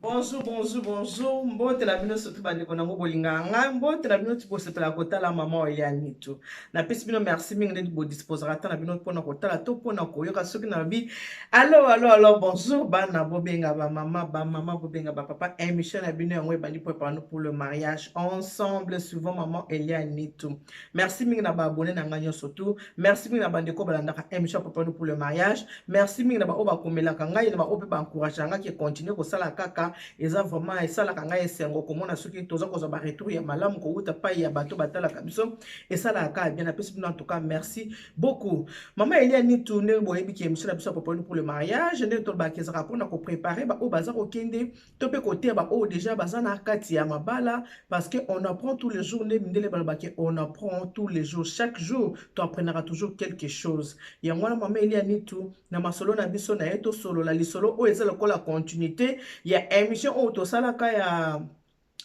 Bonjour, bonjour, bonjour. Mbote na bino surtout bandeko nango bolingaka ngai. Mbote na bino ti bosepela kotala mama Eliane Nitu. Napesi bino merci mingi ndenge bodisposaka ata na bino mpona kotala to mpona koyoka soki nalobi allo allo allo bonjour bana bobenga ba mama ba mama bobenga ba papa. Émission na bino yango ebandi préparons pour le mariage ensemble suivant maman Eliane Nitu. Merci mingi na ba abonné na ngai nyonso tout. Merci mingi na bandeko balandaka émission préparons pour le mariage. Merci mingi na baoyo bakomelaka ngai na baoyo mpe baencouragea ngai ke continue kosala kaka. Eza vraiment esalaka ngai esengo komona soki toza kozwa baretour ya malamu kowuta pai ya bato batalaka biso, esalaka kaka bien. Napesi bino en tout cas merci beaucoup. Mama Eliane Nitu, ndenge boyebi ke émission na biso ya préparons pour le mariage, ndenge tolobaka, ezalaka mpona koprépare baoyo baza kokende to mpe koteya baoyo déjà baza na kati ya mabala, parce que on apprend tous les jours. Nde mindele balobaki on apprend tous les jours, chaque jour toapprenaka toujours quelque chose. Yango wana mama Eliane Nitu na masolo na biso na ye tosolola lisolo oyo eza lokola continuité ya émission oyo tosalaka ya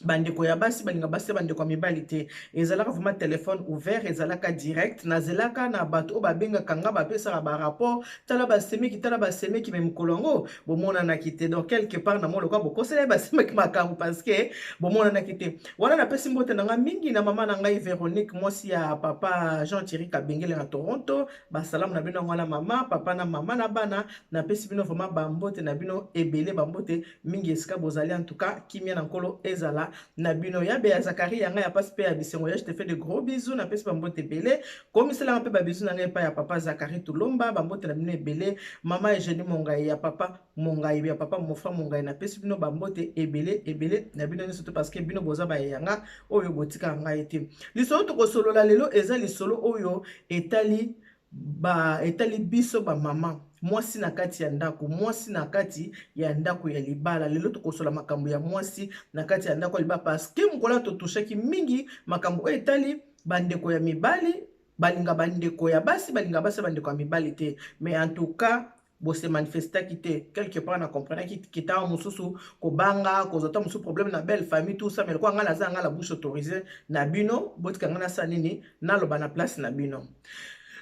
bandeko ya basi balinga basi, bandeko ya mibali te. Ezalaka vraiment téléphone ouvert, ezalaka direct. Nazelaka na bato oyo babengaka nga, bapesaka barapport, tala basemeki, tala basemeki. Me mokolo yango bomonanaki te. Donc quelque part na mo lokola bokosela ye basemeki makambo parce que bomonanaki te. Wana napesi mbote na nga mingi na mama na ngai Véronique, mwasi ya papa Jean Thierry Kabengele na Toronto. Basalamu na bino yango wana, mama, papa na mama na bana. Napesi bino vraiment bambote na bino ebele, bambote mingi esika bozali. En tout cas kimia na Nkolo ezala na bino. Ya be ya Zakari ya ngai ya pasi mpe ya bisengo ya, je te fais de gros bisous. Napesi bambote ebele, komiselanga mpe babisous na ngai epai ya papa Zakari Tulomba. Bambote na bino ebele. Mama Eugénie Mongai ya papa Mongai, ya papa Mofra Mongai, napesi bino bambote ebele ebele na bino nyonso te, parce que bino boza bayanga oyo botikaka ngai te. Lisolo tokosolola lelo eza lisolo oyo etali ba etali biso bamama, mwasi na kati ya ndako, mwasi na kati ya ndako ya libala. Lelo tokosola makambo ya mwasi na kati ya ndako ya libala, parce que mokolo totouchaki mingi makambo oyo etali bandeko ya mibali balinga bandeko ya basi, balinga basi bandeko ya mibali te. Mais en tout cas bose manifestaki te. Quelque part na comprenaki kitao mosusu kobanga kozwa ta mosusu problème na belle famille, tout ça. Mais lokola ngai naza ngai la bouche autorisée na bino, botika ngai nasala nini, naloba na place na bino.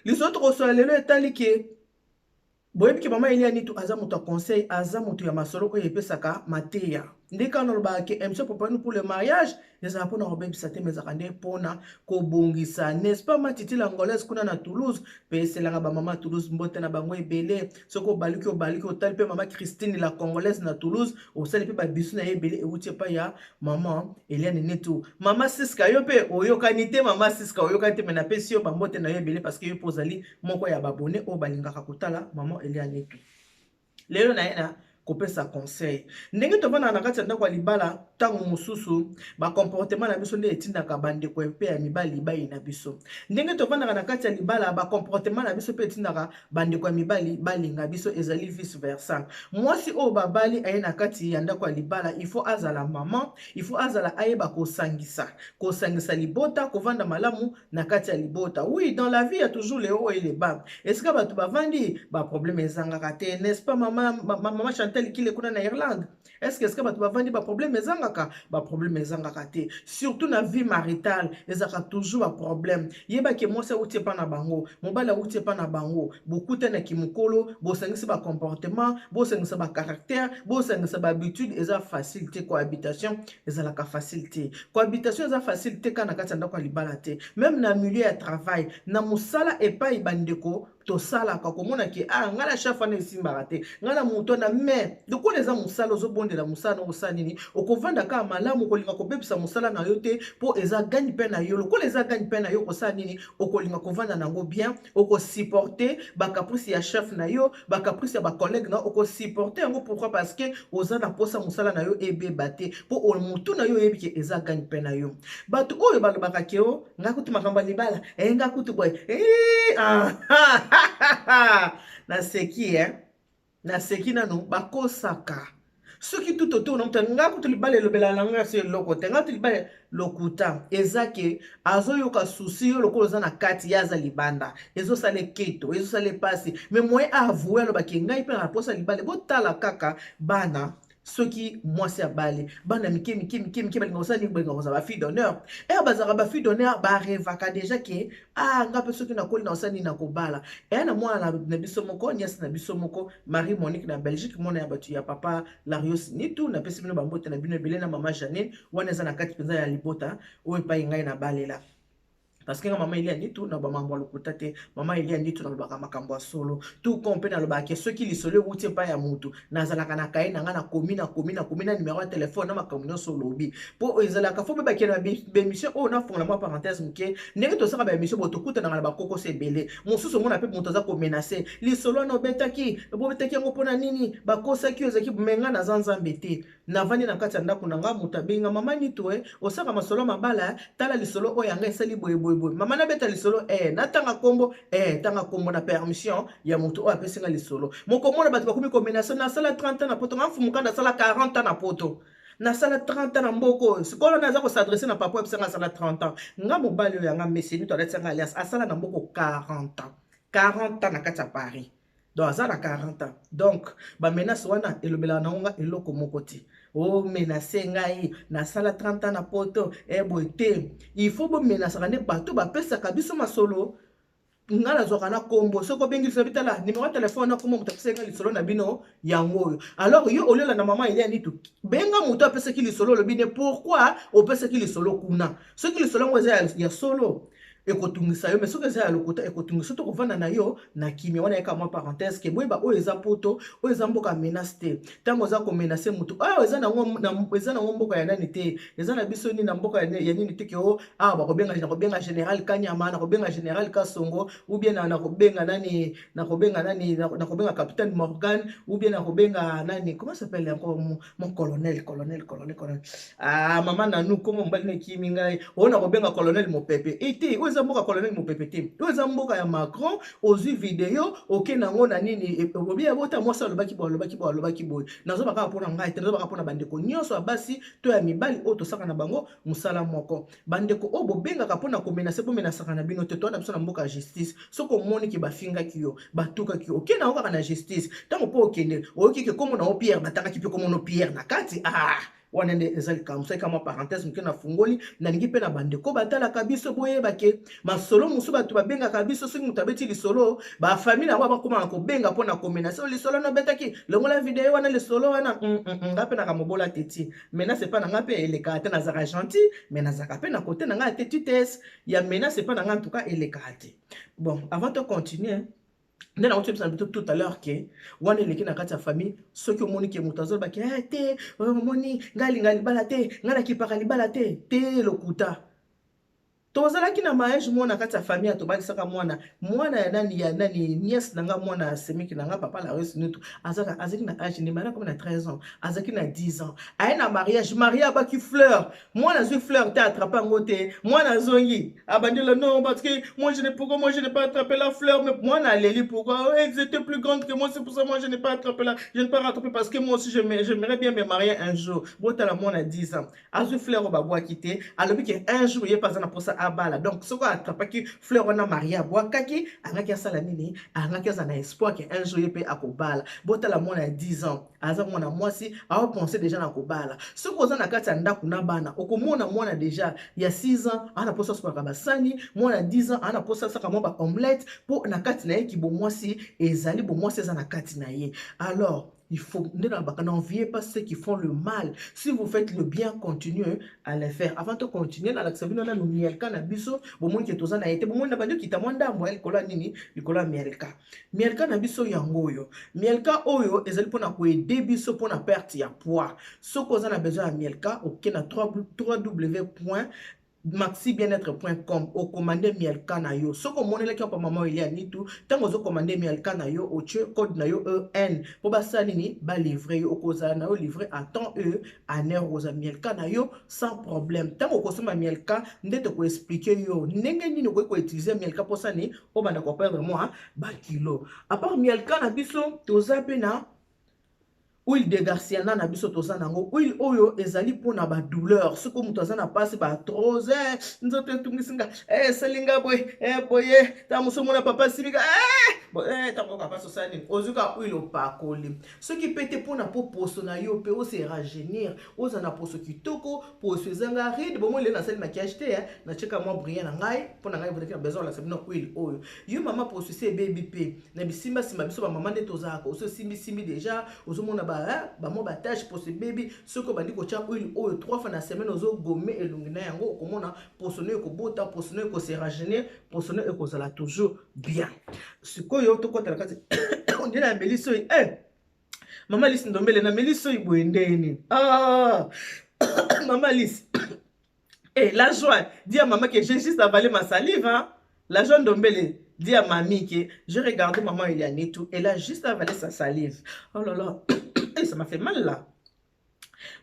Lisolo tokosola lelo etali ke boyebi ke mama Eliane Nitu aza moto ya conseil, aza moto ya masolo oyo epesaka mateya. Nde kaka nalobaka ke émission préparons pour le mariage ezalaka mpona kobebisa te, mais ezalaka nde mpona kobongisa, n'est-ce pas? Matiti la Angolaise kuna na Toulouse, mpe eselanga bamama Toulouse, mbote na bango ebele. Soki obaliki, obaliki, otali mpe mama Christine la Congolaise na Toulouse, osali mpe babisous na ye ebele euti epai ya mama Eliane Nitu. Mama Siska, yo mpe oyokani te, mama Siska oyokani te, me napesi yo bambote na yo ebele, parce que yo mpe ozali moko ya babone oyo balingaka kotala mama Eliane Nitu. Lelo na ye na kopesa conseil ndenge tovandaka na kati ya ndako ya libala. Ntango mosusu bacomportement na biso nde etindaka bandeko mpe ya mibali bayi na biso. Ndenge tovandaka na kati ya libala, bacomportement na biso mpe etindaka bandeko ya mibali balinga biso. Ezali vice versa. Mwasi oyo babali aye na kati ya ndako ya libala, il faut azala mama, il faut azala ayeba kosangisa, kosangisa libota, kovanda malamu na kati ya libota. Oui, dans la vie ya toujours les hauts et les bas. Esika bato bavandi, baproblème ezangaka te, n'est-ce pas? Mama, mama Chantal Kile kuna na Irlande, est ce que esika bato bavandi baproblème ezangaka? Baproblème ezangaka te, surtout na vie maritale ezalaka toujours baproblème. Yebaki mwasi awuti epa na bango, mobali awuti epa na bango, bokutanaki mokolo bosangisi bacomportement, bosangisa bacaractère, bosangisa bahabitude. Eza facile te. Cohabitation ezalaka facile te. Cohabitation eza facile te kaka na kati ya ndako ya libala te, même na milieu ya travail, na mosala epai bandeko tosalaka, komona ke ah, ngai na chef wana esimbaka te, ngai na moto wana. Mais lokola eza mosala, ozobondela mosala na osala nini, okovanda kaka malamu. Okolinga kobebisa mosala na yo te mpo eza gagne-pain na yo. Lokola eza gagne-pain na yo, okosala nini? Okolinga kovanda nango bien, okosupporte bacaprice ya chef na yo, bacaprice ya bacollègue na yo, okosupporte yango. Pourquoi? Parce que oza na posa mosala na yo ebeba te, mpo motu na yo oyebi ke eza gagne-pain na yo. Bato oyo balobaka ke o ngai kutu makambo ya libala e ngai kutu boye, naseki e naseki nanu. Bakosaka soki tuto to na moto ngai kutu libala elobela na ngai so eloko te, ngai kutu libala. Lokuta. Eza ke azoyoka susi yo lokola oza na kati, ye aza libanda, ezosala eketo, ezosala epasi. Mais moyen aavoue alobaki ngai mpe na posa libala. Botala kaka bana. Soki mwasi abali, bana mike mike mike mike balinga kosala nini? Balinga kozala bafille d'honneur. Ere bazalaka bafille d'honneur, barêvaka déjà ke ah, nga mpe soki nakoli na kosala nini? Nakobala. Eya na mwana na biso moko, nièce na biso moko, Marie Monique na Belgique, mwana ya bato ya papa Larios Nitu. Napesi bino bambote na bino ebele na mama Janine. Wana eza na kati mpenza ya libota oyo epai ngai nabalela, parce que nga mama Elia Nitu na bamambo ya lokuta te. Mama Elia Nitu nalobaka makambo ya solo tout comme mpe nalobaka ke soki lisolo ewuti epai ya motu, nazalaka na kaye na nga, nakomi, nakomi, nakomi na numero ya telefone na makambo nyonso olobi, mpo ezalaka fo bebakende na baémission oyo. Nafongola mwa parenthèse moke. Ndenge tosalaka baémission boye, tokutanaka na bakokoso ebele. Mosusu omona mpe moto aza komenacer: lisolo wana obetaki, bobetaki yango mpona nini? Bakosaki oyo ezalaki. Me nga naza Nzambe te. Navandi na kati ya ndako na nga, moto abenga: "Mama Nitu, e osaka masolo mabala, tala lisolo oyo yanga esali boye boye boye." Mama, nabeta lisolo e natanga nkombo e tanga nkombo na permission ya moto oyo apesi nga lisolo. Mokomona bato bakomi komenacer: "Nasala 30 ans na Poto." Nga mfumuka, nasala 40 ans na Poto, nasala 30 ans na mboka oyo. Sikoyo naza kos'adresser na papa oyebisanga asala 30 ans. Nga mobali oyo yanga meseni to alatisanga alliance, asala na mboko 40 ans, 40 ans na kati ya Paris. Donc aza na 40 ans. Donc bamenace wana elobelaka nango nga eloko moko te. Omenacer ngai, nasala 30 ans na Poto, eboye te. Il faut bomenasaka nde bato bapesaka biso masolo. Nga nazwaka na kombo. Soki obengi biso, bitala numéro ya telefone na kombo moto apesaki nga lisolo na bino, yango oyo. Alors yo oliola na mama Elia Nitu, benga moto apesaki lisolo, olobi ne pourquoi opesaki lisolo kuna. Soki lisolo yango eza ya solo, ekotungisa yo, mais soki eza ya lokuta, ekotungisa to kovanda na yo na kimia. Wana yeka mwa parenthèse ke boyeba, oyo eza Poto, oyo eza mboka menace te. Ntango oza komenacer motu oyo, eza nango mboka ya nani te, eza na biso nini na mboka ya nini te ke o awa bakobenga, nakobenga général Kanyama, nakobenga général Kasongo, ou bien nakobenga nani, nakobenga nani, nakobenga capitaine Morgan, ou bien nakobenga nani, comment s'appelle encore mon colonel, colonel, colonel, colonel, ah, mama nanu komo mobali no ekimi ngai oyo, nakobenga colonel Mopepe ete. Oyo eza mboka colonel Mopepe te, oyo eza mboka ya Macron. Ozwi video, okende yango na nini, obi bota mwasi alobaki boye, alobaki boye, alobaki boye. Nazoba kaka mpona ngai te, nazobaka mpona bandeko nyonso ya basi to ya mibali oyo tosaka na bango mosala moko. Bandeko oyo bobengaka mpona komenacer, bomenasaka na bino te. Towana biso na mboka ya justice. Soki omoni ke bafingaki yo, batukaki yo, okende yango kaka na justice. Ntango mpo okende, oyoki ke kombo na yo Pierre, batangaki mpe kombo no Pierre na kati. Ah, wana nde eza likambo. Soki mwa parenthèse moke nafungoli, nalingi mpe na bandeko batalaka biso boyeba ke masolo mosusu bato babengaka biso, soki moto abeti lisolo, bafamille yango bakomaka kobenga mpona komenacer: "Lisolo wana obetaki, longola video wana, lisolo wana." Nga mpe naka mobola teti menace epa na nga mpe elekaka te. Nazalaka gentil, mais nazalaka mpe na kote na ngai ya tetitese ya menace epa na ngai, en tout cas elekaka te. Bon, avant to continuer, nde nango toyebisa na bito tout à l'heure ke wana eleki na kati ya famille. Soki omoni ke moto azolobaki te, omoni ngai alinga libala te, ngai nakipaka libala te te, lokuta. Tozalaki na mariage mwana na kati ya famille, tobalisaka mwana, mwana ya nani, ya nani, nièce na nga, mwana ya semiki na nga, papa Laris Nutu. Azalaki na âge nini? Komi na 13 ans, azalaki na 10 ans. Aye na mariage, marie abaki fleur, mwana azwi fleur te, attrape yango te. Mwana azongi, abandi la: "Non, parce que moi je n'ai, pourquoi moi je n'ai pas attrapé la fleur?" Mais mwana aleli: "Pourquoi? Elles étaient plus grandes que moi, c'est pour ça moi je n'ai pas attrapé la, je n'ai pas rattrapé, parce que moi aussi j'aimerais bien me marier un jour." Botala, mwana 10 ans azwi fleur oyo babwaki te, alobi ke un jour ye mpe aza na mposa abala. Donc soki atrapaki fleur wana marie abwakaki, angaki asala nini? Angaki aza na espoir ke un jour ye mpe akobala. Botala, mwana ya 10 ans, aza mwana mwasi, aopense déjà na kobala. Soki oza na kati ya ndako na bana, okomona mwana déjà ya 6 ans aza na mposa asukolaka basani, mwana ya 10 ans aza na mposa asaka mwa baomelette, mpo na kati na ye kibomwasi ezali, bomwasi eza na kati na ye. Alors il faut, n'enviez pas ceux qui font le mal. Si vous faites le bien, continuez à le faire. Avant de continuer, nalakisa bino nanu mielka na biso. Bomoni ke toza na ye te. Bomoni na bandi okita mwa ndambo ya likolo ya nini, likolo ya mielka. Mielka na biso yango oyo. Mielka oyo ezali mpona koaider biso mpona perte ya poids. Soki oza na besoin ya mielka, oke na 3w maxibienêtre.com, okomande mielka na yo. Soki omonelaki mpa mama Elia Nitu, ntango ozokomande mielka na yo, otie code na yo en mpo basala nini? Balivrer yo. Okozala na yo livré à temps et en heure, okozwa mielka na yo sans problème. Ntango okosomba mielka, nde tokoexpliquer yo ndenge nini okoki koutiliser mielka mposa nini obanda koperdre mwa bakilo. À part mielka na biso, toza mpe na Huile de garciana na biso toza nango, huile oyo ezali mpona badouleur. Soki moto aza na mpasi, baarthrose, nzoto etungisi nga, esali nga boye, boye, ntango mosu omona papa asimika, ntango oyoka mpasi, osala nini? Ozwi ka huile, opakoli. Soki mpe te, mpona mpo poso na yo mpe ose rajeunir, oza na poso kitoko, poso ezanga ride. Bomoi lelo nasali maquillage te, natieka mwa brillant na ngai mpo na ngai vodaki na besoin olakisa bino huile oyo. Yo mama, poso esi ebebi mpe na bisimba nsima, biso bamama nde tozalaka, oso esimbisimbi déjà, ozomona bamwa batache, poso ebebi. Soki obandi kotya huile oyo trois fois na semaine, ozogome elongi na yango, okomona poso no ekobota, poso no ekose rajeunir, poso no ekozala toujours bien. Sikoyo tokɔta na kati. Nde nameli soyi, mama Lisi Ndombele, nameli soyi boye ndeni. Ah, mama Lisi, la joie, dis à maman que j'ai juste avalé ma salive, hein. La joie Ndombele, dis à mamie que j'ai regardé maman Eliane tout, elle a juste avalé sa salive. Oh là là, ça m'a fait mal là.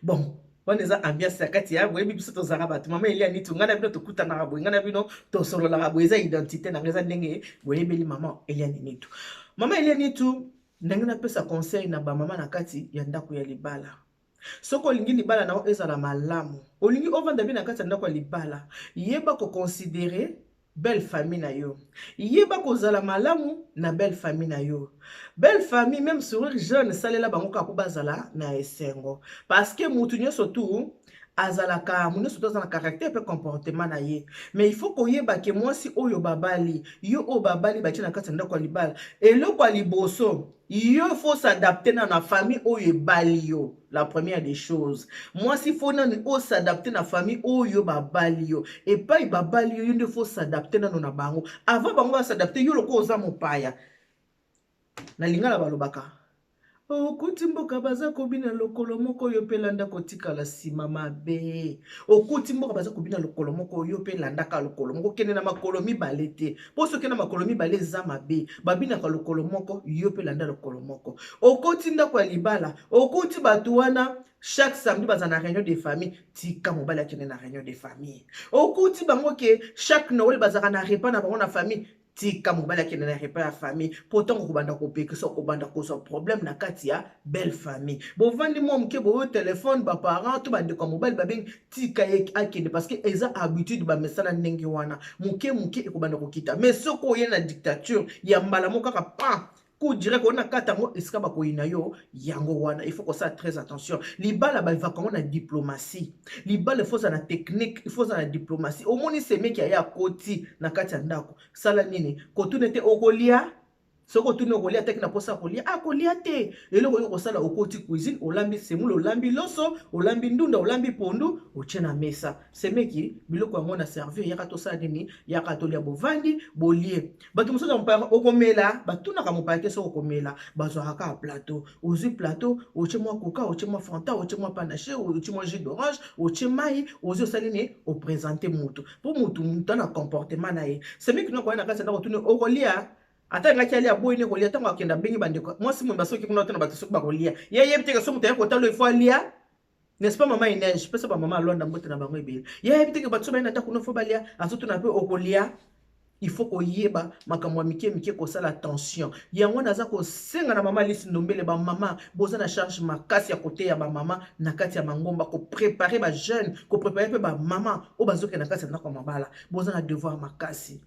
Bon, wana eza ambiance ya kati ya boyebi biso tozalaka bato. Mama Eliane tu, ngai na bino tokutanaka boye, ngai na bino tosololaka boye, eza identité na ngai, eza ndenge boyebeli mama Eliane Nitu. Mama Eliane Nitu, ndenge napesa conseil na bamama na kati ya ndako ya libala: soki olingi libala na yo ezala malamu, olingi ovanda bien na kati ya ndako ya libala, yeba koconsidérer belle famille na yo, yeba kozala malamu na belle famille na yo. Belle famille, même sourire jeune, salela bango kaka mpo bazala na esengo, parce que mutu nyonso tu azalaka, moto nyonso to aza na caractère mpe comportement na ye. Mais il faut koyeba ke mwasi oyo babali yo, oyo babali batie na kati ya ndako ya libala, eloko ya liboso, yo faut s'adapter na famille oyo ebali yo. La première des choses, mwasi, faut nanu os'adapter na famille oyo babali yo. Epai babali yo, yo nde faut s'adapter nano na bango avant bango bas'adapter yo. Lokola oza mopaya, na lingala balobaka: okuti mboka baza kobina lokolo moko, yo mpe landa, kotikala nsima mabe. Okuti mboka baza kobina lokolo moko, yo mpe landaka lokolo moko, okende na makolo mibale te, mpo soki na makolo mibale eza mabe. Babinaka lokolo moko, yo mpe landa lokolo moko. Okoti ndako ya libala, okuti bato wana chaque samedi baza na réunion de famille, tika mobali akende na réunion de famille. Okuti bango ke chaque Noël bazalaka na repas na bango na famille, tika mobali akende na repas ya famille. Mpo ntango kobanda kopekisa, kobanda kozwa problème na kati ya belle famille. Bovandi mwa moke, boyo telefone, baparent to bandeko ya mobali babengi, tika ye akende, parce que eza habitude, bamesana ndenge wana. Moke moke ekobanda kokita. Mais soki oye na dictature ya mbala moko kaka, pan coup direct ona kati yango, esika bakoyina yo yango wana. Il faut kosala très attention. Libala bavaka yango na diplomatie. Libala, il faut ozala na technique, il faut ozala na diplomatie. Omoni semeki aye, akoti na kati ya ndako, sala nini? Kotuna te okolia. Soki otuni okolia, ataki na mposa kolia, akolia te. Eloko oyo kosala, okoti cuisine, olambi semule, olambi loso, olambi ndunda, olambi pondu, otie na mesa. Semeki, biloko yango na servir, yaka tosala nini? Yaka tolia. Bovandi, bolie. Bato mosusu ya mopaya, okomela, batunaka mopaya te soki okomela, bazwaka kaka plateau. Ozwi plateau, otie mwa Coca, otie mwa Fanta, otie mwa panache, otie mwa jus d'orange, otie mai, ozwi, osali nini? Oprésenter motu, mpo motu na comportement na ye. Semeki no akoya na kati ya ndako, otuni okolia, ata ngaki alia, boyi ne kolia. Ntango akende, abengi bandeko, mwasi moyeba soki kuna te na bato soki bakolia, ye yebi teke so moto aye kotala, ifo alia, n'est-ce pas? Mama Inege, pesa bamama alwanda mbote na bango ebele. Ye yebi teke bato so baye na ndako no fo balia, azotuna mpe okolia. Il faut koyeba makambo ya mike mike, kosala attention. Yango naza kosenga na mama Lisi Ndombele, bamama boza na charge makasi ya koteya bamama na kati ya mangomba, kopréparer bajeune, kopréparer mpe bamama oyo bazokende na kati ya ndako ya mabala. Boza na devoir makasi.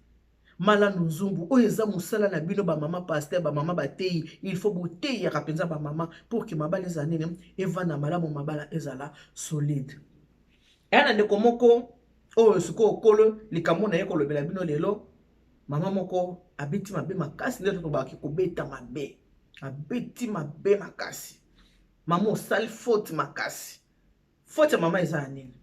Malanu nzumbu oyo eza mosala na bino, bamama pasteur, bamama bateyi. Il faut boteyaka mpenza bamama pour que mabala ezala nini? Evanda malamu, mabala ezala solide. Eya na ndeko moko oyo sikoyo okolo likambo na ye kolobela bino lelo. Mama moko abeti mabe makasi, nde tobaki kobeta mabe, abeti mabe makasi. Mama osali faute makasi. Faute ya mama eza ya nini?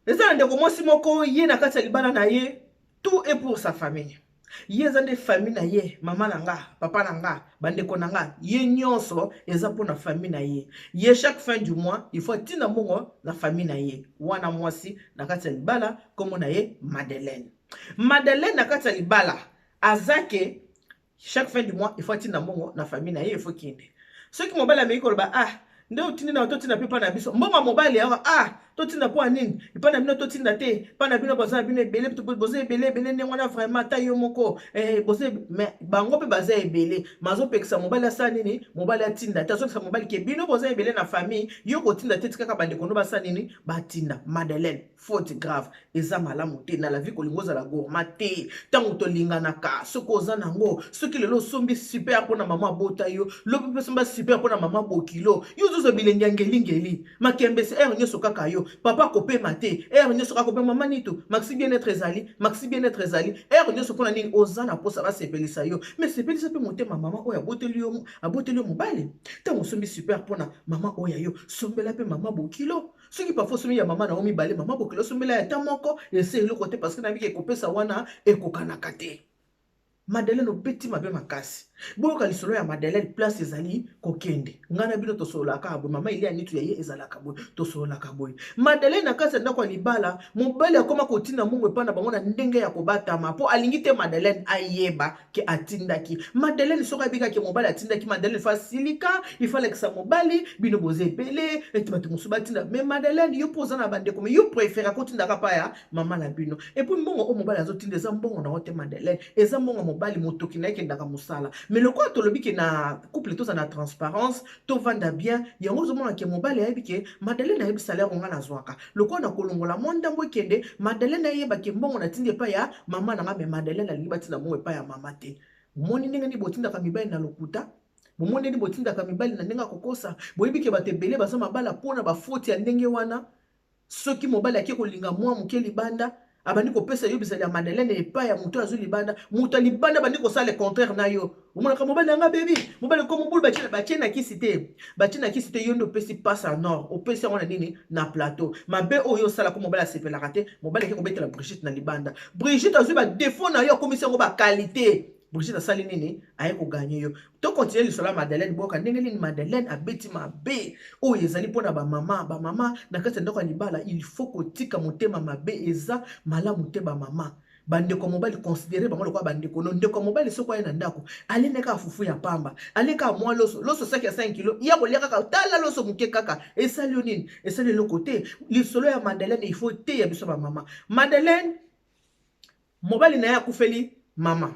Eza na ndeko mwasi moko, ye na kati ya libala na ye, tout est pour sa famille. Ye eza nde famille na ye, mama na nga, papa na nga, bandeko na nga, ye nyonso eza mpona famille na ye. Ye chaque fin du mois, il faut atinda mbongo na famille na ye. Wana mwasi na kati ya libala, nkombo na ye Madeleine. Madeleine na kati ya libala aza ke chaque fin du mois, il faut atinda mbongo na famille na ye, il faut kende. Soki mobali ameki koloba: "Ah, Nde otindi na totinda mpe epai na biso mbongo ya mobali awa. Ah, totinda mpo ya nini epai na bino? Totinda te epai na bino, boza na bino ebele, boza ebele ebele ndenge wana. Vraiment, ata yo moko boza, mais bango mpe baza ebele. Mazopekisa mobali asala nini? Mobali atinda te. Azopekisa mobali ke bino boza ebele na famille, yo kotinda te, tikaka bandeko no basala nini? Batinda. Madeleine, faute grave, eza malamu te na la vie kolinga ozala gourmand te. Ntango tolinganaka, soki oza nango, soki lelo osombi super mpona mama abota yo, lobi mpe osomba super mpona mama bokilo yo, ozozwa bilengi ya ngelingeli, makembesi heure nyonso kaka yo. Papa kopema te, heure nyonso kaka kopema. Mama Nitu, Maxi Bien-être ezali, Maxi Bien-être ezali heure nyonso. Mpona nini? Oza na mposa basepelisa yo, mais sepelisa mpe motema mama oyo aboteli yo, aboteli yo mobali. Ntango osombi super mpona mama oyo ya yo, sombela mpe mama bokilo. Soki parfois osomi ya mama na yo mibale, mama bokilo osombela ya ta moko, ese eloko te, parce que nayebiki ekopesa wana ekokanaka te. Madeleine, obeti mabe makasi. Boyoka lisolo ya Madeleine, place ezali kokende. Ngai na bino tosololaka boye. Mama Elia Nitu ya ye ezalaka boye, tosololaka boye. Madeleine, na kati ya ndako ya libala, mobali akoma kotinda mbongo epai na bango na ndenge ya kobatama, mpo alingi te Madeleine ayeba ke atindaki. Madeleine, soki ayebikaki mobali atindaki, Madeleine fa silika, ifa alakisa mobali: bino boza ebele, ete bato mosusu batinda. Mais Madeleine, yo mpo oza na bandeko, mais yo préféra kotindaka pa ya mama na bino. Et puis mbongo oyo mobali azotinda eza mbongo na yo te, Madeleine, eza mbongo mobali, motoki na ye ekendaka mosala. Mais lokola tolobi ke na couple toza na transparence, tovanda bien, yango ozomona ke mobali ayebi ke Madeleine ayebi salaire nga nazwaka. Lokola na kolongola mwa ndambo ekende, Madeleine ayeba ke mbongo natindi epai ya mama na nga. Mais Madeleine alingi batinda mbongo epai ya mama te. Omoni ndenge nini botindaka mibali na lokuta? Bomoni ndenge botindaka mibali na ndenge akokosa? Boyebi ke bato ebele baza mabala mpona bafoti ya ndenge wana. Soki mobali ake kolinga mwa moke libanda, abandi kopesa yo bizali ya Madeleine epai ya moto azwi libanda. Moto ya libanda abandi kosala le contraire na yo. Omonaka mobali yanga bebi, mobali ko mobulu, batie na kisi te, batie na kisi te. Yo nde opesi passe en or, opesi yango na nini? Na plateau. Mabe oyo osalaka, mobali asepelaka te. Mobali ake kobetela Brigitte na libanda. Brigitte azwi badéfauts na yo, akomisi yango baqualité. Brigitte asali nini? Aye kogagner yo. Tocontinuer lisolo ya Madeleine. Boyoka ndenge nini Madeleine abeti mabe. Oyo ezali mpona bamama. Bamama, na kati ya ndako ya libala, il faut kotika motema mabe, eza malamu te. Bamama, bandeko mobali, considérer bango lokola bandeko no. Ndeko mobali soki aye na ndako, alende kaka fufu ya pamba, ale kaka mwa loso, loso saki ya 5 kilo ya kolia kaka, tala loso moke kaka, esali yo nini? Esali eloko te. Lisolo ya Madeleine, il faut te ya biso bamama. Madeleine, mobali na ye akufeli mama.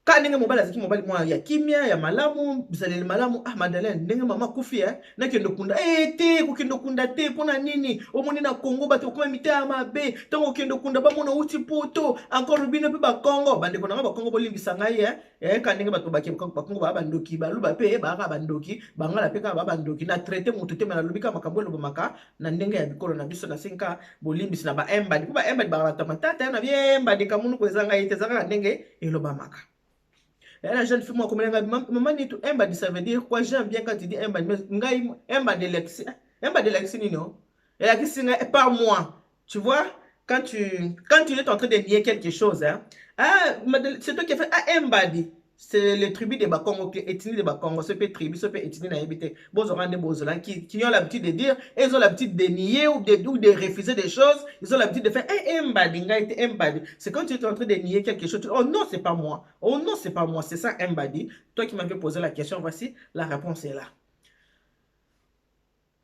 Ka ndenge mobali azalaki mobali mwa ya kimia, ya malamu, bizaleli malamu. Ah, Madeleine, ndenge mama akufi, nakende okunda e te, kokende okunda te. Mpona nini? Omoni na Kongo bato bakoma mitema mabe. Ntango okende okunda, bamona outi Poto. Encore bino mpe Bakongo, bandeko na nga Bakongo, bolimbisa ngai ka ndenge bato Bakongo baa bandoki, Baluba mpe baaka bandoki, Bangala mpe kaka baa bandoki. Na traiter moto te, mais nalobi kaka makambo elobamaka na ndenge ya bikolo na biso. Nasengi kaka bolimbisi na baembadi, mpo baembadi baka bato ya matata na biembadi. Kamunuku eza ngai te, eza kaka ndenge elobamaka. La jeune fille moko akomelenga: "Mama Nitu, embadi, ça veut dire quoi? J'aime bien quand tu dis embadi, mais ngai embadi elakisi, embadi elakisi nini?" O elakisi ngai par moi, tu vois, quand tu es en train de nier quelque chose, hein? Ah, c'est toi qui as fait. Ah, embadi, c'est le tribu de Bakongo, ethnie de Bakongo. Ce peut tribu, ce peut ethnie, nayebi te. Bozora nde bozola qui ont l'habitude de dire, et ils ont l'habitude de nier ou de refuser des choses. Ils ont l'habitude de faire eh, embadi ngai te. Embadi, c'est quand tu es en train de nier quelque chose. Oh non, c'est pas moi. Oh non, c'est pas moi. C'est ça embadi. Toi qui m'avais posé la question, voici la réponse est là.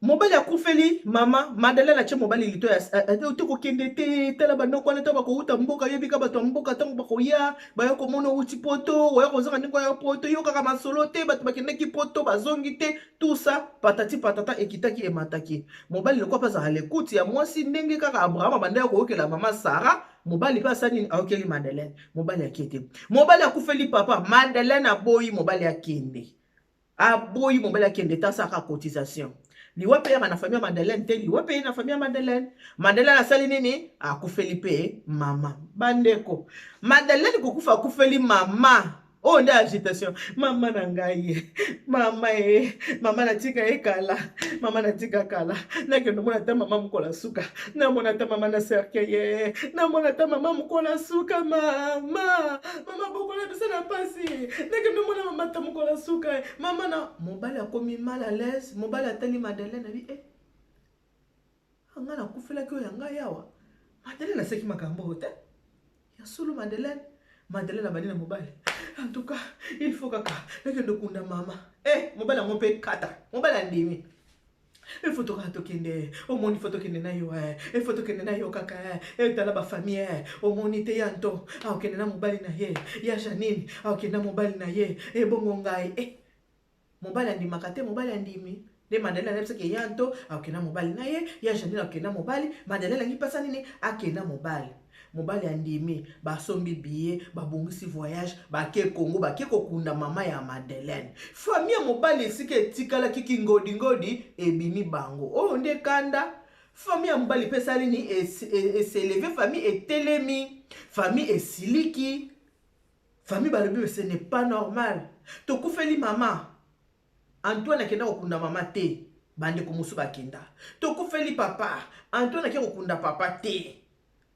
Mobali akufeli mama, Madeleine atie mobali lito te, kokende te. Tala bandako wana, ntango bakouta mboka, yebika bato ya mboka, ntango bakoya, baya komona outi Poto, oya kozanga ndenge oya Poto, yokaka masolo te, bato bakendaki Poto bazongi te, tout ça, patati patata. Ekitaki, emataki. Mobali lokwa mpe azala lekuti ya mwasi, ndenge kaka Abraham abandaki koyokela mama Sara, mobali mpe asali nini? Ayokeli Madeleine. Mobali ake te. Mobali akufeli papa, Madeleine aboyi mobali akende, aboyi mobali akende te, asalaka cotisation. Liwa mpe yaka na famille ya Madeleine te, liwa mpe ye na famille ya Madeleine. Madeleine asali nini? Akufeli mpe mama. Bandeko, Madeleine kokufa, akufeli mama, oyo nde agitation. Mama na ngai, mama e, mama natika ye kala, mama natika kala, nakende omona ata mama mokolo suka, namona ata mama na cercueil ye, namona ata mama mokolo suka. Mama, mama bokola biso na mpasi, nakende omona mama ata mokolo suka. Mama na mobali akomi mal à l'aise. Mobali atali Madeleine, abi e ngai nakufelaki oyo ya ngai awa. Madeleine aseki makambo oyo te ya solo. Madeleine abandi na mobali: en tout cas, il faut kaka nakende okunda mama. Eh, mobali yango mpe kata, mobali andimi. Il faut tokaka tokende, omoni, faut tokende na yo, eh. Il faut tokende na yo kaka, eh. Etala bafamille, eh. Omoni te, ya nto akokende na mobali na ye, ya Janine akokende na mobali na ye, ebongo ngai, eh. Mobali andimaka te, mobali andimi nde Madeleine ayebisaki ya nto akokende na mobali na ye, ya Janine akokende na mobali. Madeleine angi mpasa nini, akende na mobali. Mobali andimi, basombi billet, babongisi voyage, bake Kongo, bake kokunda mama ya Madeleine. Famille ya mobali esika etikalaki kingodingodi ebimi bango oyo nde kanda. Famille ya mobali mpe esali nini? Es'élever, famille etelemi, famille esiliki, famille balobi ce n'est pas normal, tokufeli mama, Antoine akenda kokunda mama te, bandeko mosusu bakenda. Tokufeli papa, Antoine ake kokunda papa te,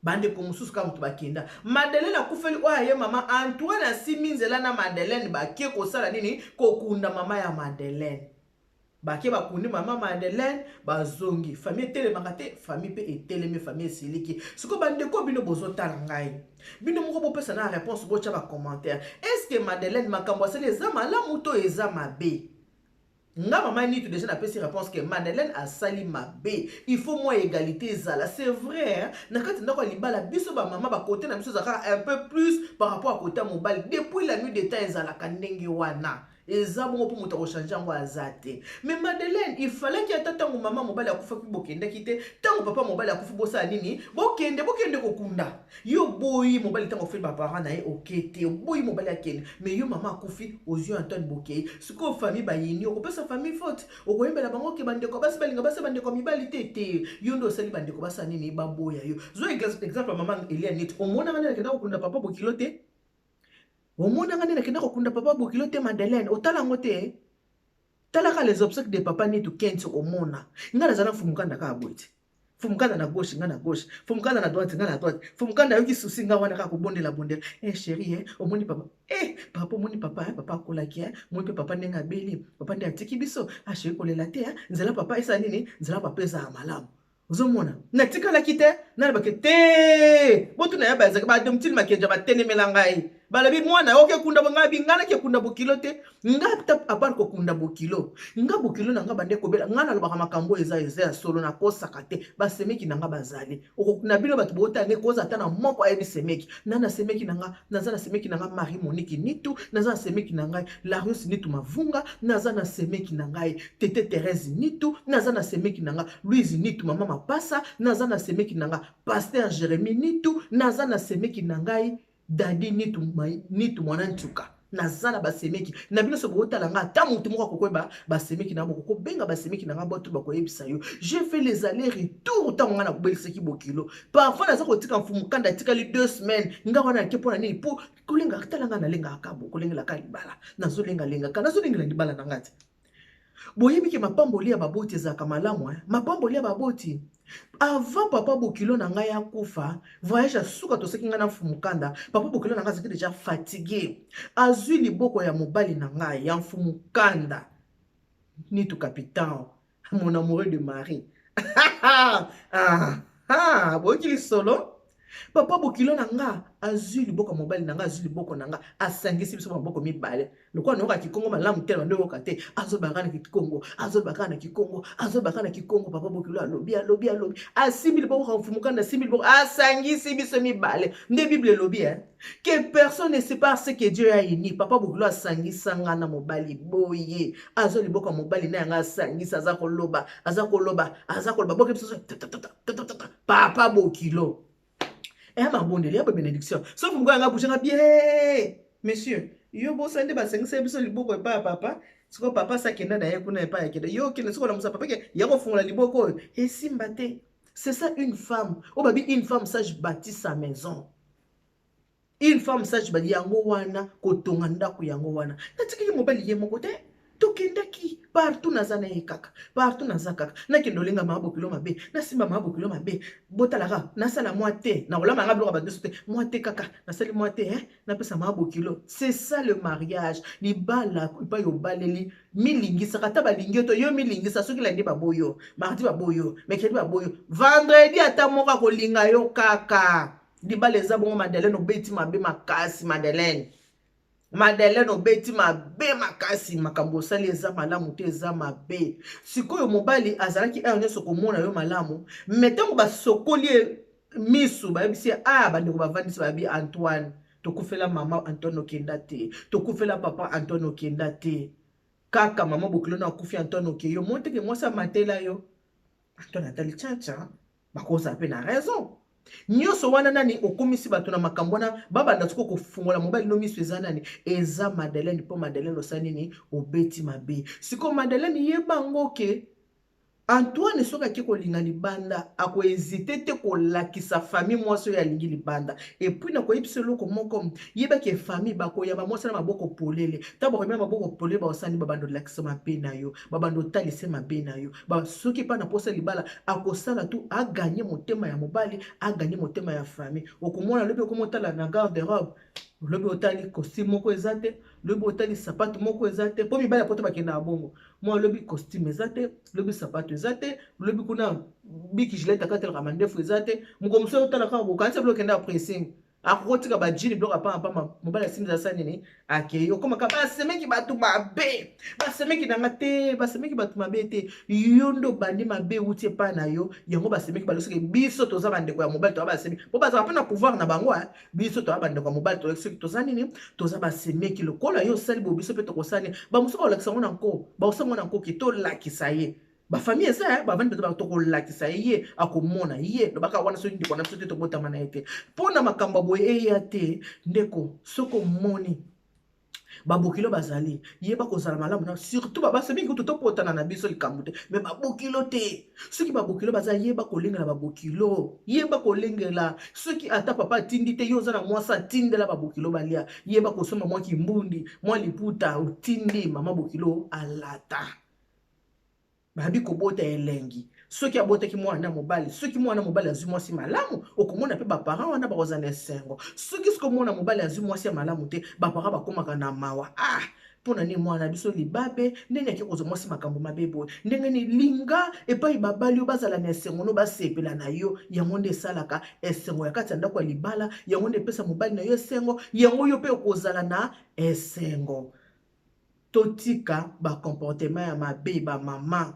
bandeko mosusu kaka moto bakenda. Madeleine akufeli oyo aye mama, Antoine asimi nzela na Madeleine, bake kosala nini? Kokunda mama ya Madeleine. Bake, bakundi mama Madeleine, bazongi. Famille etelemaka te, famille mpe etelemi, famille esiliki. Sikoyo bandeko, bino bozotala ngai, bino moko bopesa na réponse, botya bacommentaire. Est ce que Madeleine makambo asali eza malamu to eza mabe? Nga mama Nitu déjà napesi réponse ke Madeleine asali mabe. Il faut mwa égalité ezala, c'est vrai, hein? Na kati ndako ya libala, biso bamama, bakote na biso ezalaka un peu plus par rapport à kote ya mobali. Depuis la nuit de temps ezalaka ndenge wana, eza bongo mpo moto akochanger yango aza te. Mais Madeleine, il fallaki ata ntango mama mobali akufaki bokendaki te, ntango papa mobali akufi bosala nini? Bokende, bokende kokunda. Yo boyi mobali ntango ofeli baparent na ye, oke te, oboyi mobali akende. Mais yo mama akufi, ozwi Antoine, bokei. Sikoyo famille bayini, okopesa famille faute, okoyembela bango ke bandeko basi balinga basi, bandeko mibali te. Te, yo nde osali bandeko basala nini? Baboya yo. Zwa exemple ya mama Elia Neti. Omonanga nde nakenda kokunda papa bokilo te? Omonanga nde nakenda kokunda papa bokilo te? Madeleine, otala yango te? Talaka les obsèques de papa Nitu Kenti, omona ngai naza na mfumukanda kaka boye te. Fumukanda na gauche, ngai na gauche, fumukanda na droite, ngai na droite. Fumukanda ayoki susi, ngai wana kaka kobondela bondela. Eh chéri, eh, omoni papa, eh papa, omoni papa, eh, papa akolaki, eh, omoni mpe papa ndenge abeli, papa nde atiki biso. Ah chéri, kolela te, eh, nzela papa esala nini? Nzela papa ezala malamu. Ozomona natikalaki te, nalobaki te. Botuna ya bazalaki badomtili makenja, batelemela ngai, balobi mwana oke kunda ngai, bi ngai nake kunda bokilo te. Nga ta à part kokunda bokilo, nga bokilo na nga bande kobela. Nga nalobaka makambo eza ya solo, nakosaka te. Basemeki na nga bazali na bino bato bootanga, koza ata na moko ayebi semeki na semeki na nga. Naza na semeki na nga Marie Monique Nitu, naza na semeki na ngai Larius Nitu Mavunga, naza na semeki na ngai Tete Thérèse Nitu, naza na semeki na nga Louise Nitu mama Mapasa, naza na semeki na nga Pasteur Jérémie Nitu, naza na semeki na ngai Dadi Nitu, Nitu mwana ntuka. Naza na basemeki na bino so bootala nga, ata motu moko akokoyeba basemeki na boko kobenga basemeki na nga bato bakoyebisa yo. J'ai fait les allers retour ntango nga nakobelisaki bokilo. Parfois naza kotika mfumu kanda atikali 2 semaines, nga wana nake. Mpo na nini? Mpo kolenga, tala nga nalengaka kabo kolengelaka libala, nazolengalengaka, nazolengela libala na nga te. Boyebi ke mapamboli ya baboti ezalaka malamu, eh? Mapamboli ya baboti. Avant papa bokilo na ngai akufa, voyage ya suka tosaki ngai na mfumukanda, papa bokilo na ngai azalaki déjà fatigué. Azwi liboko ya mobali na ngai, ya mfumukanda Nitu Capitan, mon amoureux de Marie. Ah, ah, boyoki lisolo. Papa bokilo na nga azwi liboko ya mobali na nga, azwi liboko na nga, asangisi biso maboko mibale. Lokola nayoka kikongo malamu te, bando yoka te, azolobaka na kikongo, azolobaka na kikongo, azolobaka na kikongo. Papa bokilo alobi, alobi, alobi, asimbi liboko ka mfumukanda, asimbi liboko, asangisi biso mibale. Nde Bible elobi, eh? Que personne ne sépare ce que Dieu a uni. Papa bokilo asangisa nga na mobali boye, azwa liboko ya mobali na yanga, asangisa, aza koloba, aza koloba, aza koloba, boke biso. Papa bokilo eya mabondeli ya babénédiction, sauf moko yanga bouge nga bien. Monsieur, yo bosa nde basangisa biso liboko epai ya papa. Sikoyo papa asi akenda na ye kuna epai akenda, yo okende sikoyo olamusa papa ke ya kofungola liboko oyo, esimba te. C'est ça une femme oyo babi une femme sage bâtit sa maison. Une femme sage badi yango wana kotonga ndako yango wana. Natikaki mobali ye moko te, tokendaki partout, naza na ye kaka partout, naza kaka nakende olenga maa bokilo mabe, nasimba maa bokilo mabe. Botalaka, nasala mwa te, nakolamba nanga biloko ya bato nyonso te, mwa te kaka nasali mwa te, eh? Napesa maa bokilo. C'est ça le mariage, libala epai obaleli. Milingisaka ata balingi yo to yo milingisa. Soki lundi baboyo, mardi baboyo, mercredi baboyo, vendredi ata moko akolinga yo kaka. Libala eza bongo. Madeleine, obeti mabe makasi. Madeleine, Madeleine, obeti mabe makasi. Makambo osali eza malamu te, eza mabe. Sikoyo mobali azalaki heure nyonso komona yo malamu, mais ntango basokoli ye misu, bayebisi ye, ah, bandeko bavandisi, bayebi Antoine, tokufela mama Antoine, okenda te. Tokufela papa Antoine, okenda te. Kaka mama bokilo na akufi, Antoine oke. Yo mo teke mwasi amatela yo. Antoine atali chacha, bakozala mpe na raison nyonso wana. Nani okomisi bato na makambo wana? Babanda sikoyo kofungola mobali no miso. Eza nani? Eza Madeleine. Mpo Madeleine, osali nini? Obeti mabe. Sikoyo Madeleine, yebango ke Antoine, soki ake kolinga libanda, akohésiter te kolakisa famille mwasi oyo alingi libanda. Et puis nakoyebisa eloko moko, yebaki famille bakoyamba mwasi na maboko polele. Ntango bakoyamba maboko polele, bakosani, babanda olakisa mabe na yo, babanda otalisa mabe na yo. Soki mpa na posa libala, akosala tu agagner motema ya mobali, agagner motema ya famille. Okomona lobi okomotala na garde robe, lobi otali costume moko eza te, lobi otali sapato moko eza te. Mpo mibali ya poto bakendaka bongo. Mwa lobi costume eza te, lobi sapato eza te, lobi kuna biki Gillette akatelaka mandefu eza te. Moko mosusu otala kaka, bokanisa bilo okendaka pressing, akokotika bajini, biloko apamba. Mobali asimbi, asa nini, akei. Okomaka basemeki bato mabe, basemeki nanga te, basemeki bato mabe te. Yo nde obandi mabe, euti epai na yo. Yango basemeki balo, soki biso toza bandeko ya mobali, toza basemeki, mpo bazala mpe na pouvoir na bango. Biso toza bandeko ya mobali, soki toza nini, toza basemeki. Lokola yo osali bo, biso mpe tokosali. Bamosusu bakolakisa yango na nko, bakosala yango na nkoki. Tolakisa ye, bafamille eza bavandi mpenza, tokolakisa ye, ye akomona. Ye lobaka wana, soki ndeko na biso te, tobotama na ye te. Mpo na makambo ya boye eya te, ndeko, soki omoni babokilo bazali, yeba kozala malamu na surtout babasi mingi. Kutu topotana na biso likambo te, mais babokilo te. Soki babokilo baza, yeba kolengela babokilo, yeba kolengela. Soki ata papa atindi te, yo oza na mwasi, atindela babokilo balia. Yeba kosomba mwa kimbundi, mwa liputa, otindi mama bokilo alata. Babi kobota elengi. Soki abotaki mwana mobali, soki mwana mobali azwi mwasi malamu, okomona mpe baparent wana bakozala na esengo. Soki soki mwana mobali azwi mwasi ya malamu te, baparent bakomaka na mawa. Ah, mpo na nini mwana biso libabe ndenge ake kozwa mwasi makambo mabe boye? Ndenge nini? Linga epai babali oyo bazala na esengo no, basepela na yo. Yango nde esalaka esengo ya kati ya ndako ya libala, yango nde epesa mobali na yo esengo, yango yo mpe okozala na esengo. Totika bacomportement ya mabe, bamama,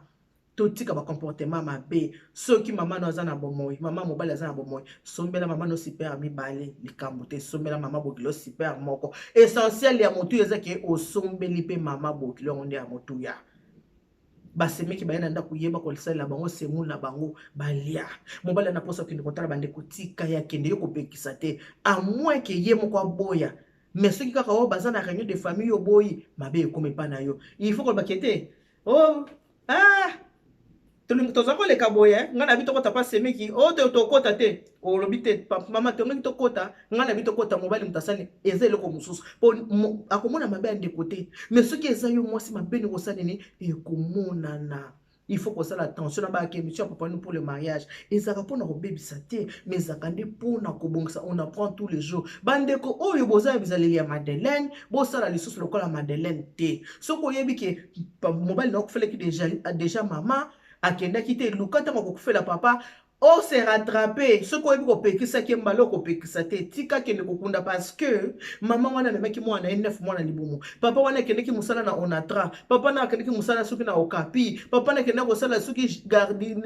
totika bacomportement mabe. Soki mama no aza na bomoi, mama mobali aza na bomoi, sombela mama no super mibale, likambo te. Sombela mama bokilo super moko. Essentiel ya motuya eza ke osombeli mpe mama bokilo, yango nde ya motuya. Basemeki baye na ndako, yeba kosalela bango semoule na bango balia. Mobali ana mposa okende kotala bandeko, tika ye akende, yo kopekisa te, à moins ke ye moko aboya. Mais soki kaka oyo baza na réunion de famille, yo boyi, mabe ekomi epa na yo. Il faut kolobaki te: oh, ah, toza koleka boye, ngai na bi tokɔta pa semeki oyo te, tokɔta te. Olobi te: mama, tongaki tokɔta, ngai na bi tokɔta. Mobali moto asali, eza eloko mosusu mpo akomona mabe ya ndeko te. Mais soki eza yo mwasi, mabe ni kosala nini ekomonana. Il faut kosala attention na bayaka. Émission ya Papa pour le mariage ezalaka mpona kobebisa te, mais ezalaka nde mpona kobongisa. On apprend tous les jours. Bandeko oyo boza ya bizaleli ya Madeleine, bosala lisusu lokola Madeleine te. Soki oyebi ke mobali na okufelaki déjà mama, akendaki te, luka ntango akokufela papa, ose rattraper. Soki oyebi kopekisaki ye mbala, okopekisa te, tika akende kokunda, parce que mama wana amemaki mwana na ye 9 mwana libumu. Papa wana akendeki mosala na Onatra, papa na akendeki mosala soki na Okapi, papa na akendaki kosala soki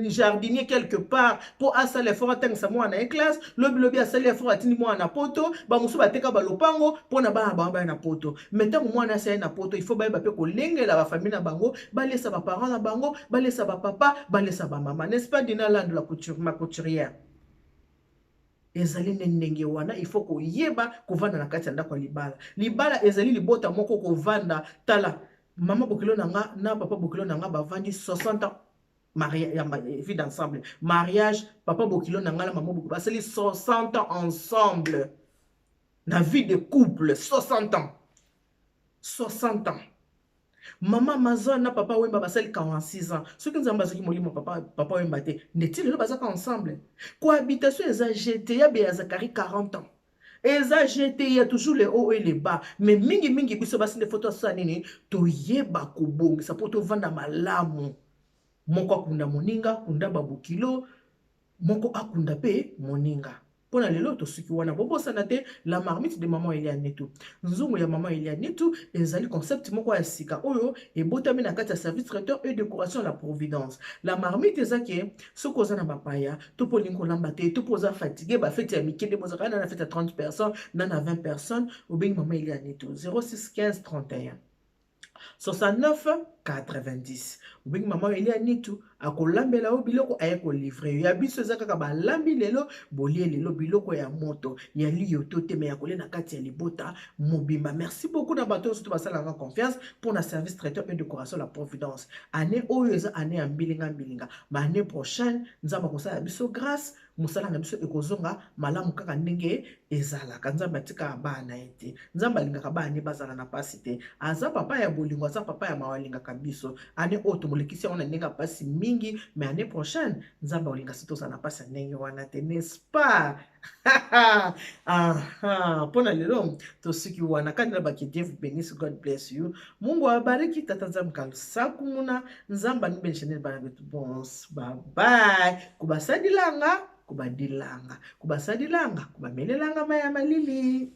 jardinier quelque part, mpo asala effort atangisa mwana na ye classe. Lobilobi asali effort, atindi mwana na poto. Bamosusu bateka balopango mpo na bana bango baya na poto. Mais ntango mwana asali na poto, il faut bayeba mpe kolengela bafamille na bango, balesa baparent na bango, balesa bapapa, balesa bamama, n'est-ce pas, Dina Lando la couture, ma couturière? Ezali nde ndenge wana. Il faut koyeba kovanda na kati ya ndako ya libala. Libala ezali libota moko kovanda. Tala mama bokilo na nga na papa bokilo na nga, bavandi 60 ans vie d'ensemble, mariage. Papa bokilo na nga na mama bokilo basali 60 ans ensemble na vie de couple, 60 ans, 60 ans. Mama Amazon na papa Wemba basali 46 ans. Soki Nzambe azwaki molimo papa Wemba te, ndeti lelo bazaka ensemble. Cohabitation eza gt ya beya Zakari 40 ans, eza gt ya toujours le haut et le bas. Mais mingimingi biso basi nde faut tosala nini? Toyeba kobongisa mpo tovanda malamu. Moko akunda moninga, kunda babokilo, moko akunda mpe moninga. Mpo na lelo tosuki wana. Bobosana te la marmite de maman Elia Nitu. Nzungu ya maman Elia Nitu ezali concept moko ya sika oyo ebotami na kati ya service traiteur et décoration la providence. La marmite eza ke soki oza na bapaya to mpo olingi kolamba te to mpo oza fatigue, bafeti ya mike nde bozalaka na feti ya 30 personnes na na 20 personnes, obengi mama Elia Nitu 06 15 31 69 90, obengi mama Elia Nitu, akolambela yo biloko, aye kolivre yo. Ya biso eza kaka balambi lelo, bolie lelo, biloko ya moto ya liyo to te, me ya kolia na kati ya libota mobimba. Merci beaucoup na bato nyonso to basalaka confiance mpona service traiteur et décoration la providence. Année oyo eza année ya mbilinga mbilinga, ma année prochaine Nzambe akosala biso grâce, mosala na biso ekozonga malamu kaka ndenge ezalaka. Nzambe atikaka bana na ye te. Nzambe alingaka bana ne bazala na mpasi te. Aza papa ya bolingo, aza papa ya mawa, alingaka biso. Année oyo tomolekisi yango na ndenge ya mpasi mingi, mais année prochaine Nzambe akolinga si tozala na mpasi ya ndenge wana te, n'est-ce pas? Aha, mpo na lelo tosuki wana. Kati na baki, Dieu vous bénisse, God bless you, Mungu awabariki, tata Nzambe kalusakumuna, Nzambe anibenisha bana betu bons. Bye bye. Kubasadilanga, kubadilanga, kubasadilanga, kubamelelanga maya malili.